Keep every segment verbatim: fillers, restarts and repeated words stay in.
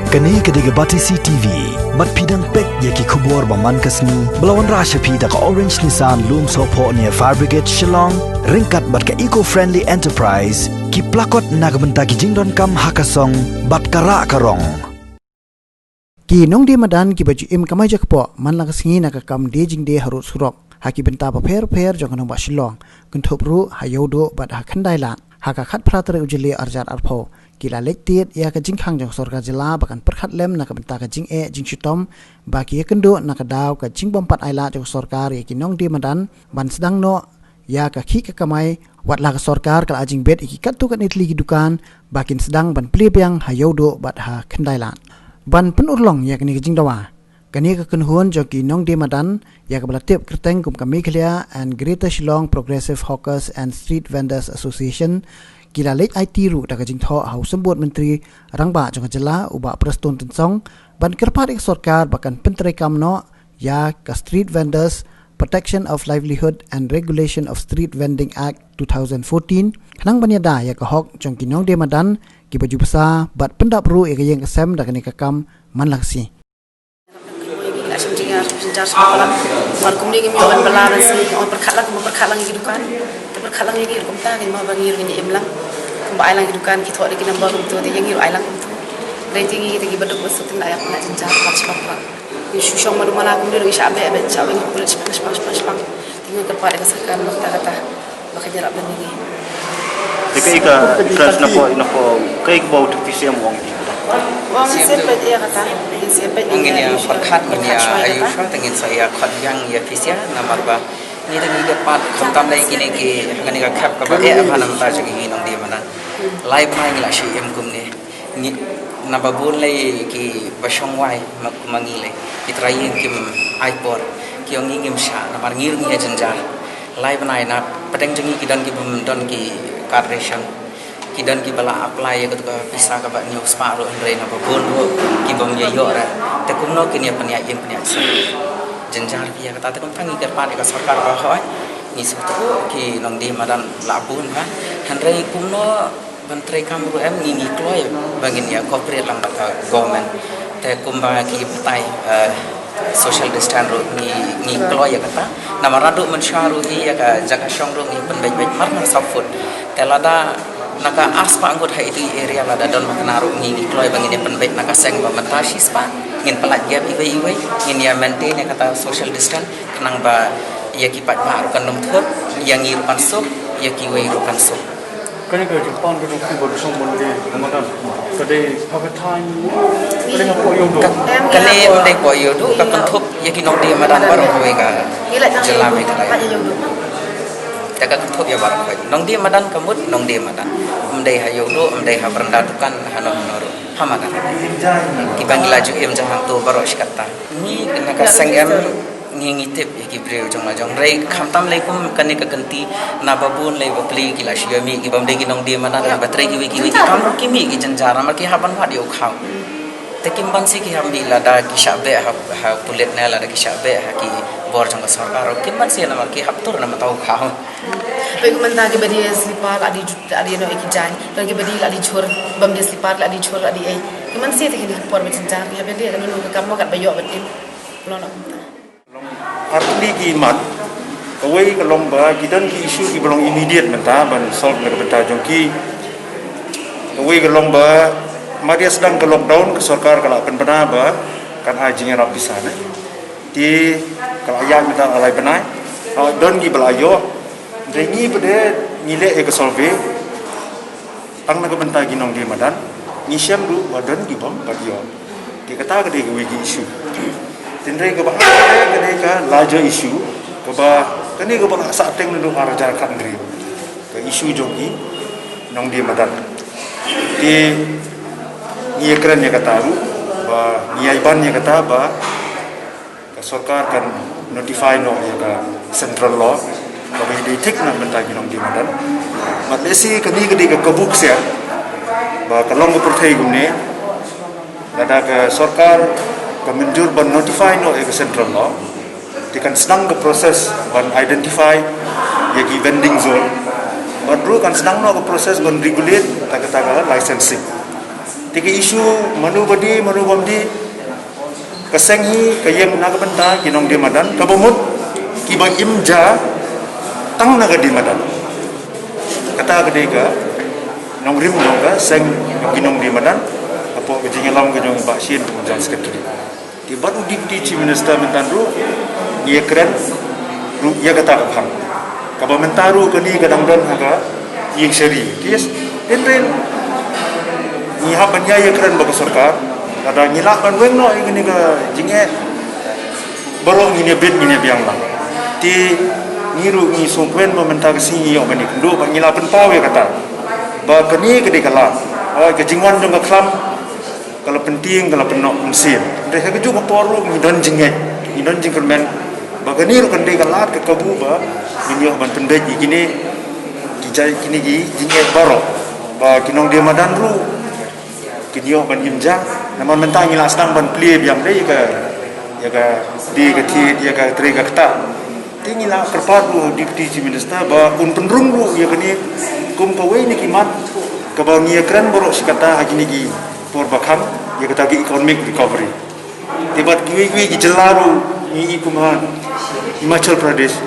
Kane ka dei ka Batesi T V. Bad phi dang peit ïa ki khubor ba man ka sngi ba la wanrah sha phi da ka Orange Nissan Lumsohphoh near Fire Brigade Shillong, ryngkat bad ka Eco Friendly Enterprise, ki plakot na ka bynta ki jingdonkam ha ka song bad ka rah ka rong. Ki nongdie madan kiba ju im kamai jakpoh man la ka sngi na ka kam die jingdie harud surok ha ki bynta bapher bapher jong ka nongbah Shillong, kynthup ruh ha Ïewduh bad ha Khyndailad. Ha ka khatphra tarik u Jylliew arhajar arphew, ki la leit tied ïa ka jingkhang jong ka sorkar jylla ba kan pyrkhat lem na ka bynta ka jingeh jingshitom ba ki ïakynduh na ka daw ka jingbympat ailad jong ka sorkar ïa ki nongdie madan ban sdang noh ïa ka khih ka kamai, wat la ka sorkar ka la jingbit ïa ki katto katne tylli ki dukan ba kin sdang ban plie biang ha Ïewduh bad ha Khyndailad. Ban pynurlong ïa kane ka jingdawa, kane ka kynhun jong ki nongdie madan ïa kaba la tip kyrteng kum ka Meghalaya and Greater Shillong Progressive Hawkers and Street Vendors Association, ki la leit aiti ruh da ka jingthoh ha u Symbud Myntri Rangbah jong ka jylla, u Bah Prestone Tynsong, ban kyrpad ïa ka sorkar ba kan pyntreikam noh ïa ka Street Vendors Protection of Livelihood and Regulation of Street Vending Act two thousand fourteen, khnang ban ïada ïa ka hok jong ki nongdie madan kiba ju bsa bad pyndap ruh ïa ka ïing ka sem da kane ka kam man la ka sngi. Mar kumne ngim ïoh ban bylla, ban sngi, ong pyrkhat lang, kumba pyrkhat lang ïa ki dukan. Te pyrkhat lang ïa ki kumta, ngin mut ba ngi ruh ngin im lang. Kumba ai lang ki dukan, ki thoh da ki number kumto, te ïa ngi ruh ai lang kumto. Dei te ngi te kiba duk ba suk te ngi la ïa pynlait jynjar, pyrkhat shaphang. Ngi shu shong madu mala kumne ruh ngi shah beh beh, shah weng ha pulit shaphang, shaphang, shaphang, shaphang. Te ngi kyrpad ïa ka sorkar mynta kata. Ba ka jyrap lem ïa ngi. Te kaei ka interest na pdeng, na pdeng kaei kaba u P C M u ong ïa phi? U ong ngin sngewbha ïa kata, ngin sngewbha ïa, ngin ïa pyrkhat, ngin ïa pyrkhat shuwa ïa kata. Te ngin sa ïa khot biang ïa P C M namar ba ngi te ngi kyrpad khamtam lei kine ki, kane ka khep kaba eh ha na mynta jong ngi nongdie madan. Lai bnai ngi la shu im kumne. Ngi, naba bun lei kiba shong wai ma, ma ngi lei. Ki trai ïing kim ai por. Ki ong ngi ngim shah, namar ngi ruh ngi ïa jynjar. Lai bnai na pdeng jong ngi ki don kibym don ki card ration. Ki don kiba la apply ïa kato ka pisa kaba hynñiew spah ruh, hynrei naba bun ruh kibym ïa ïoh ruh. Te kumno kin ïa pynïaid ïing pynïaid sem. Jynjar phi ïa kata, te kumta ngi kyrpad ïa ka sorkar ba hooid ngi sngewthuh ki nongdie madan la bun bha. Hynrei kumno ban treikam ruh em, ngi, ngi kloi ba ngin ïa cooperate lang bad ka government. Te kumba ki batai, eh, social distance ruh ngi, ngi kloi ïa kata. Namar naduh mynshuwa ruh hi ïa ka jaka shong ruh ngi pynbeit beit mar nang saw foot. Te lada na ka ar spah ngut ha itu i area lada don makna ruh ngi, ngi kloi ba ngin ïa pynbeit na ka seng ba mynta shi spah. Ngin pynlait gap iwei iwei, ngin ïa maintain ïa kata social distance. Khnang ba ïa ki paidbah ruh kan ym thut, ïa ngi ruh kan suk, ïa kiwei ruh kan suk. Kane ka jingpan ka jong phi ba dei shong ban die madan, ka dei ha ka thaiñ, ka dei hapoh Ïewduh? Ka, kane ym dei hapoh Ïewduh, ka kynthup ïa ki nongdie madan baroh kawei ka jylla Meghalaya. Te ka kynthup ïa baroh kawei. Nongdie madan ka mut nongdie madan. Ym dei ha Ïewduh, ym dei ha branda dukan, hano hano ruh. Ha madan. Kiba ngi la ju im jong hangto baroh shi katta. Ngi na ka seng em, ngi, ngi tip ïa ki briew jong la jong. Hynrei khamtam lei kum kane ka kynti, naba bun lei bapli ki la shu ïa mih, ki bym dei ki nongdie madan, ba trei kiwei kiwei ki kam ruh ki mih ki jynjar namar ki hap ban wad ïa u khaw. Te kim banse ki hap mih lada ki shah beh ha, ha pulit ne lada ki shah beh ha ki bor jong ka sorkar ruh kim banse namar ki hap tur namar uta u khaw. Peit kumta kiba die slipper la die jhur, la die noh ïa ki jaiñ. Don kiba die la die jhur, bym die slipper la die jhur la die ei. Kim banse te kine ki por ba jynjar, ki hap ïa die, kano kano ka kam mo katba ïoh ban im. Long na kumta. Long ar tylli ki mat. Kawei ka long ba ki don ki issue kiba long immediate mynta ban solve na ka bynta jong ki. Kawei ka long ba mar ïa sdang ka lockdown ka sorkar ka la pynbna ba kan ai jingïarap pisa ne. Te ka la ïaid mynta lai bnai. Ah, don kiba la ïoh. Hynrei ngi pat de ngi leh ïa ka survey. Tang na ka bynta ki nongdie madan, ngi shem ruh ba don ki bym pat ïoh. Te kata ka dei kawei ka issue. Hynrei kaba ar ka dei ka larger issue, kaba kane kaba la sah teng naduh ar hajar khathynriew. Ka issue jong ki nongdie madan. Te ngi ïakren ïa kata ruh, ba ngi ïai ban ïa kata ba ka sorkar kan notify noh ïa ka central law kaba ïadei thik na bynta ki nongdie madan. Bad lehse kane ka dei ka kabu ksiar ba ka long ka pyrthei kumne, lada ka sorkar ka mynjur ban notify noh ïa ka central law, te kan sdang ka process ban identify ïa ki vending zone. Bad ruh kan sdang noh ka process ban regulate ta kata ka licensing. Te ka issue mano ba die, mano bym die, ka seng hi ka ïeng na ka bynta ki nongdie madan, kaba mut kiba im ja tang na ka die madan. Kata ka dei ka nongrim jong ka seng jong ki nongdie madan, hapoh ka jingïalam ka jong i Bah Shane kum u General Secretary. Te bad u Deputy Chief Minister mynta ruh, ngi ïakren ruh ïa kata ka phang. Kaba mynta ruh kane ka dang don ha ka ïing shari. Yes, hynrei ngi hap ban ïa ïakren bad ka sorkar, lada ngi lah ban weng noh ïa kane ka jingeh, baroh ngin ïa bit, ngin ïa biang lang. Te ngi ruh ngi sngewkmen ba mynta ka sngi ngi ïoh ban ïakynduh, ba ngi la pynpaw ïa kata. Ba kane ka dei ka lad, ka jingwan jong ka khlam ka la pyntieng, ka la pynnoh mynsiem. Hynrei ha kajuh ka por ruh ngi don jingngeit, ngi don jingkyrmen ba kane ruh kan dei ka lad ka kabu ba ngin ïoh ban pynbeit ïa kine ki jait, kine ki jingngeit baroh, ba ki nongdie madan ruh kin ïoh ban im ja. Namar mynta ngi la sdang ban plie biang de ïa ka, ïa ka die ka thied, ïa ka trei ka ktah. Te ngi la kyrpad ruh Deputy Chief Minister ba un pynrung ruh ïa kane kum kawei na ki mat kaba ngi ïakren baroh shi katta ha kine ki por ba kham, ïa kata ki economic recovery. Te bad kiwei kiwei ki jylla ruh ngi i kum ha Himachal Pradesh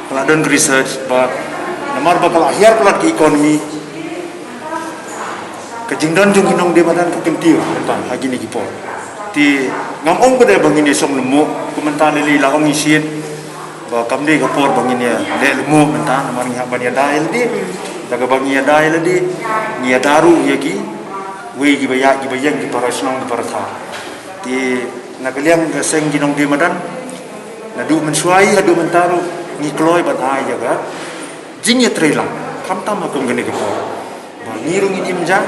ka la don ka research ba namar ba ka la hiar palat ki economy, ka jingdon jong ki nongdie madan ka kyntiew mynta ha kine ki por. Te ngam ong ba dei ba ngin ïa shong lyngngoh, kumta lei lei la ong i Shane ba kam dei ka por ba ngin ïa leh lyngngoh mynta, namar ngi hap ban ïada ïa lade. Da kaba ngi ïada ïa lade, ngi ïada ruh ïa kiwei kiba ïaid kiba ïeng, ki para shnong ki para thaw. Te na ka liang ka seng ki nongdie madan, naduh mynshuwa haduh mynta ruh ngi kloi ban ai ïa ka jingïatreilang, khamtam ha kum kane ka por. Ba ngi ruh ngin im ja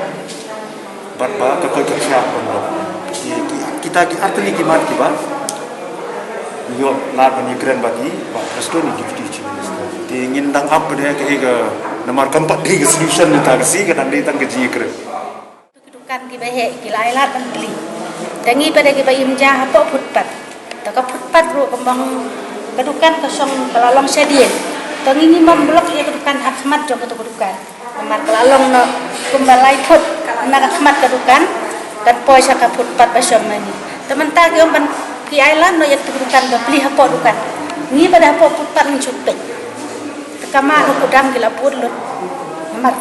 bad ba ka koit ka khiah ban long. Ki, ki, kita ki artylli ki mat kiba ngi ïoh lad ban ïakren bad i Bah Prestone, i Deputy Chief Minister. Te ngin dang ap bad ka, ka namar kam pat dei ka solution mynta ka sngi, ka dang dei tang ka jingïakren. Ki dukan kiba heh ki la ai lad ban plie. Te ngi pat de kiba im ja hapoh footpath. Te ka footpath ruh ka mong, ka dukan ka shong ka la long shadien. Te ngi ngim ym block ïa ka dukan ha khmat jong kato ka dukan. Namar ka la long noh kumba lai foot na ka khmat ka dukan, kan poi sha ka footpath ba shong na ngi. Te mynta ki ong ban, ki ai lad noh ïa kato ka dukan, ba plie hapoh dukan. Ngi pat de hapoh footpath ngin shu peit. Te ka mar ha Kudang ki la put lut. Namar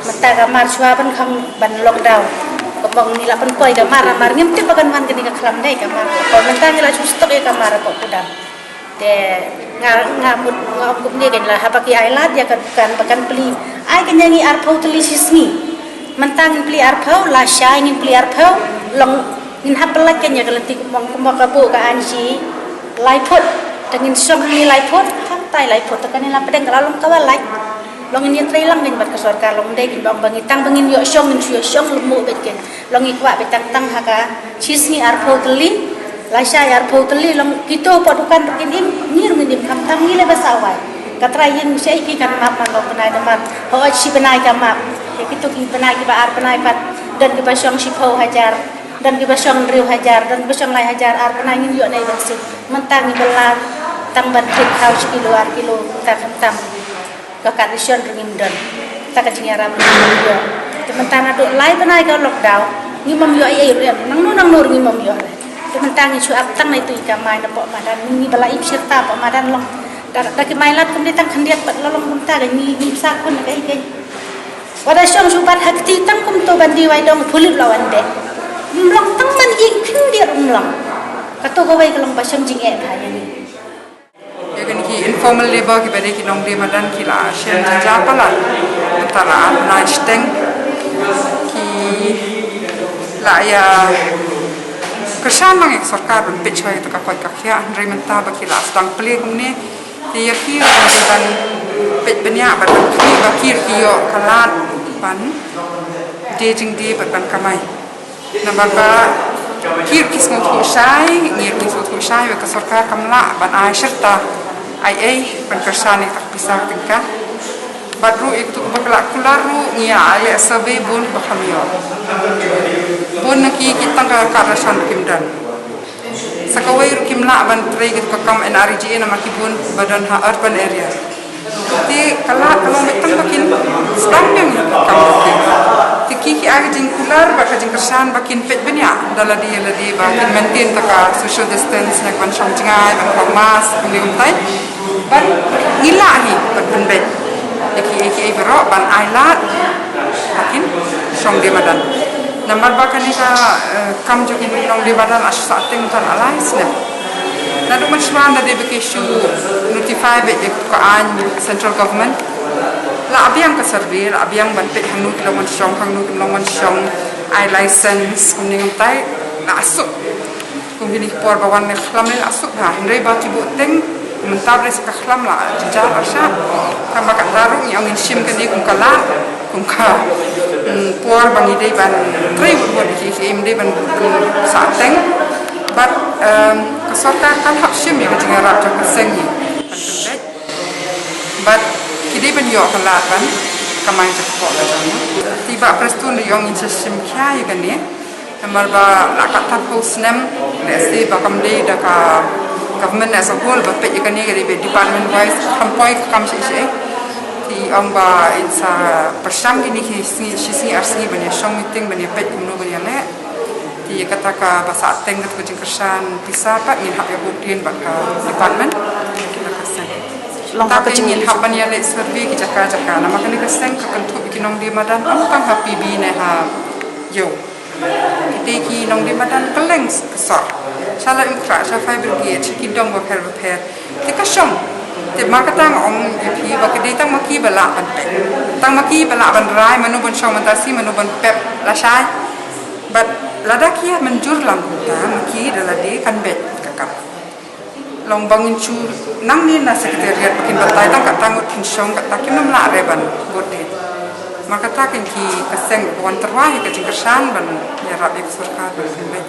mynta ka mar shuwa ban khang ban lockdown. Ka mong ngi la pynpoi ka mar, namar ngim tip ba kan wan kane ka khlam dei ka mar. Ko mynta ngi la shu stock ïa ka mar ha Kudang. Te nga, nga mut nga ong kumne, kan la haba ki ai lad ïa ka dukan ba kan plie. Ai kane ngi arphew tylli shi sngi. Mynta ngin plie arphew, lashai ngin plie arphew, long ngin hap pynlait kane ïa ka lynti, ka mong kumba ka buh ka aiñ shi lai foot. Te ngin shong hangne lai foot, hangtai lai foot, te kane la pdeng ka la long kaba lait. Long ngin ïatreilang kane bad ka sorkar, long dei kane ba ong ba ngi tang ba ngin ïoh shong, ngin shu ïoh shong lyngngoh beit kane. Long ngi kwah beit tang tang ha ka shi sngi arphew tylli, lashai arphew tylli, long kito hapoh dukan ruh kin im, ngi ruh ngin im, khamtam ngi leh ba sawai. Ka trai ïing shaei ki kan map man long bnai da mar. Hooid shi bnai ka map. Ïa kito ki bnai kiba ar bnai pat, don kiba shong shiphew hajar, don kiba shong hynriew hajar, don kiba shong lai hajar, ar bnai ngin ïoh nai ban sien. Mynta ngi ba la tang ban thied thaw shi kilo ar kilo, ta khamtam. Ka kat ration ruh ngim don. Ta ka jingïarap ruh ngim ïoh. Te mynta naduh lai bnai ka lockdown, ngim ym ïoh ei ei ruh em. Nangno nangno ruh ngim ym ïoh. Te mynta ngi shu ap tang na itu i kamai na poh madan, ngi ba la ip shirta poh madan long. Da, da ki mai lad kumne tang khyndiat pat la long mynta ka ngi, ngi sa khun ka i ka. Wat da shong shu bat ha kti tang kumto ban die wai dong pulip la wan beh. Ym long tang man ïing khyndiat ym long. Kato kawei ka long ba shem jingeh bha ïa ngi. Ïa kine ki informal labour kiba dei ki nongdie madan ki la shem jingja palat. Mynta la ar bnai shiteng ki la ïa kyrshan lang ïa ka sorkar ban peit shwa ïa ka koit ka khiah, hynrei mynta ba ki la sdang plie kumne. Te ïa ki ruh ban peit bniah bad ban plie ba ki ruh ki ïoh ka lad ban die jingdie bad ban kamai. Namar ba ki ruh ki sngewthuh shai, ngi ruh ngi sngewthuh shai ba ka sorkar kam lah ban ai shirta ei ei ban kyrshan ïa ka pisa ka tyngka. Bad ruh ïa kito kiba la kular ruh ngi ïa leh survey bun ba kham ïoh. Bun na ki ki tang ka kat ration ruh kim don. Sa kawei ruh kim lah ban trei kito ka kam N R E G A namar ki bun ba don ha urban area. Te ka lad ka long beit tang ba kin sdang biang ïa ka kam ka jong ki. Te ki ki ai ka jingkular bad ka jingkyrshan ba kin peit bniah da lade ïa lade ba kin maintain ta ka social distance, ne ban shong jngai, ban khong mask, kumne kumtai. Ban ngi lah hi ban pynbeit ïa ki, ïa ki baroh ban ai lad ba kin shong die madan. Namar ba kane ka, eh, kam jong ki nongdie madan la shu sah teng tang lai snem. Naduh mynshuwa da dei ba ki shu notify beit ïa ka aiñ central government. La biang ka survey, la biang ban peit hangno ki long ban shong, hangno kim long ban shong, ai license, kumne kumtai, la suk. Kum kine ki por ba wan ne khlam ne la suk ha. Hynrei ba ki buh teng, mynta ba dei sa ka khlam la jynjar la shah. Tang ba kata ruh ngi ong ngin shim kane kum ka lad, kum ka, mm, por ba ngi dei ban trei wut wut ki, ki, ngi dei ban, ban sah teng. Bad, em, ka sorkar kan hap shim ïa ka jingïarap jong ka seng hi. Bad ki dei ban ïoh ka lad ban kamai jingkoit ka jong ngi. Te Bah Prestone ruh ong ngin sa shim khia ïa kane. Namar ba la katto katne snem, lehse ba kam dei da ka government as a whole ba peit ïa kane, ka dei ba department wise, kam poi ka kam shi shi. Te ong ba in sa pyrshang kine ki sngi, shi sngi ar sngi ban ïa shong meeting ban ïa peit kumno ban ïa leh. Te kata ka ba sah teng kata ka jingkyrshan pisa pat ngin hap ïa bud dien bad ka department. Long ka jing ngin hap ban ïa leh survey ki jaka jaka. Namar kane ka seng ka kynthup ïa ki nongdie madan, ym tang ha P B ne ha ïew. Kita ki nongdie madan kylleng ka sor. Sha Laitumkhrah, sha Fire Brigade, sha ki dong bapher bapher. Te ka shong. Te mar kata nga ong ïa phi ba ka dei tang ma ki ba lah ban pep. Tang ma ki ba lah ban rai mano ban shong mynta shi, mano ban pep lashai. Bad lada ki ïa mynjur lang kumta, ma ki da lade kan beit ka kam. Long ba ngin shu nang ne na secretariat ba kin batai tang kata ngut kin shong, kata kin ym lah re ban bud dien. Mar kata kin ki ka seng ba wan tyrwa ïa ka jingkyrshan ban ïarap ïa ka sorkar ban pynbeit.